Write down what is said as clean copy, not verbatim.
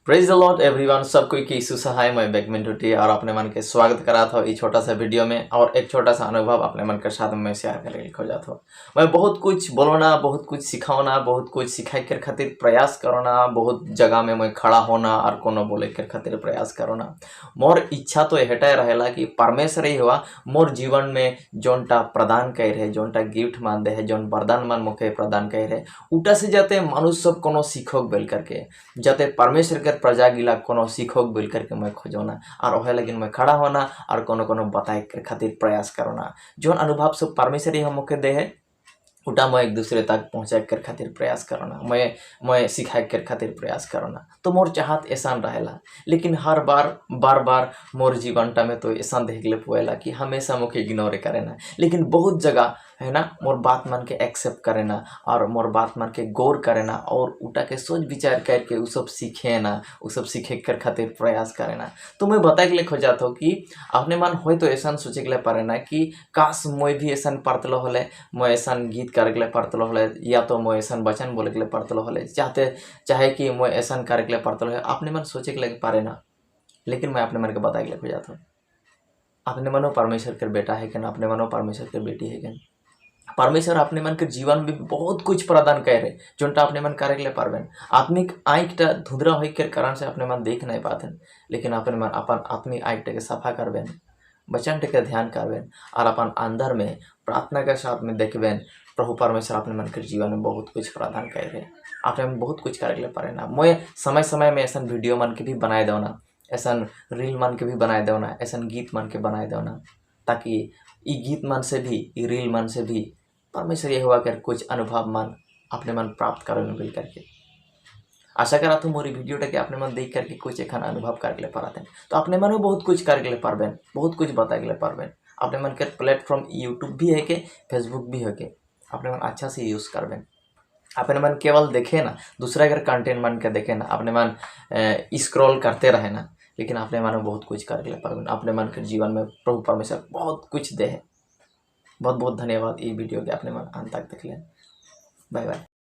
Praise the Lord everyone. सब कोई के यीशु सहाय। मैं बैकमैन टूटी और अपने मन के स्वागत करा था इस छोटा सा वीडियो में और एक छोटा सा अनुभव अपने मन के साथ में मैं शेयर करे हो जाता हूँ। मैं बहुत कुछ बोलना, बहुत कुछ सिखाना, बहुत कुछ सिखाए के खातिर प्रयास करना, बहुत जगह में मैं खड़ा होना और कोनो बोले के खातिर प्रयास करना। मोर इच्छा तो एहटा रहेला कि परमेश्वर ही हुआ मोर जीवन में जोनटा प्रदान कर रहे, जोनटा गिफ्ट मान दे है, जोन वरदान मान मोके प्रदान कर रहे, उटा से जाते मनुष्य सब कोनो सीखोक बेल करके, जाते परमेश्वर के प्रजा गिला कोनो सीखोक बेल करके मैं खोजोना और ओहे लगिन मैं खड़ा होना और कोनो कोनो बताए के खातिर प्रयास करना। जोन अनुभव सब परमेश्वर ही हमके दे है, उटा मैं एक दूसरे तक पहुँचाए के खातिर प्रयास करना, मैं सिखाए के खातिर प्रयास करना। तो मोर चाहत ऐसा रहेला, लेकिन हर बार बार बार मोर जीवनटा में तो ऐसा देख ले पुएला कि हमेशा मोके इग्नोर करे ना, लेकिन बहुत जगह है ना मोर बात मान के एक्सेप्ट करे ना और मोर बात मान के गौर करे ना और उटा के सोच विचार करके उ सब सीखे ना, उ सब सीखे के खातिर प्रयास करे ना। तो मैं बताए के लिए खोजात हो कि अपने मन होय तो ऐसा सोचे के लिए पारे ना कि काश मैं भी ऐसा पारतलो होले, मैं ऐसा गीत करे के लिए पारतलो होले, या तो मैं ऐसा वचन बोले के लिए पारतलो होले, चाहते चाहे कि मैं ऐसा करे के लिए पारतलो होले, अपने मन सोचे के लिए पारे ना। लेकिन मैं अपने मन के बताए के लिए खोजात हूँ, अपने मनो परमेश्वर के बेटा है कि ना, अपने मनो परमेश्वर के बेटी है कि परमेश्वर अपने मन के जीवन में बहुत कुछ प्रदान करे रहे, जोनटा अपने मन करे के लिए पारबेन। आत्मिक आँखटा धुंधरा होए के कारण से अपने मन देख नहीं पातेन, लेकिन अपने मन अपन आत्मिक आँखटा के सफा करबेन, वचन के ध्यान करबेन और अपन अंदर में प्रार्थना के साथ में देखबेन, प्रभु परमेश्वर अपने मन के जीवन में बहुत कुछ प्रदान करे रहे, अपने मन बहुत कुछ करे के लिए पारे ना। मैं समय समय में ऐसा वीडियो मन के भी बनाए दो ना, ऐसा रील मन के भी बनाए दो ना, ऐसा गीत मन के बनाए दो ना, ताकि ई गीत मन से भी, ई रील मन से भी परमेश्वर ये हुआ कर कुछ अनुभव मन अपने मन प्राप्त करें मिल करके। आशा करा तो मोरी वीडियो के अपने मन देख करके कुछ एखान अनुभव करके ले पाते हैं। तो अपने मन में बहुत कुछ करके ले पारबेन, बहुत कुछ बता के ले पारबेन। अपने मन के प्लेटफॉर्म यूट्यूब भी है के फेसबुक भी है के, अपने मन अच्छा से यूज़ करबेन। अपने मन केवल देखे ना, दूसरा अगर कंटेंट मन के देखे ना, अपने मन स्क्रॉल करते रहे ना, लेकिन अपने मन में बहुत कुछ करके ले पारबेन। अपने मन के जीवन में प्रभु परमेश्वर बहुत कुछ दे है। बहुत बहुत धन्यवाद ये वीडियो के अपने मन अंत तक देख लें। Bye bye.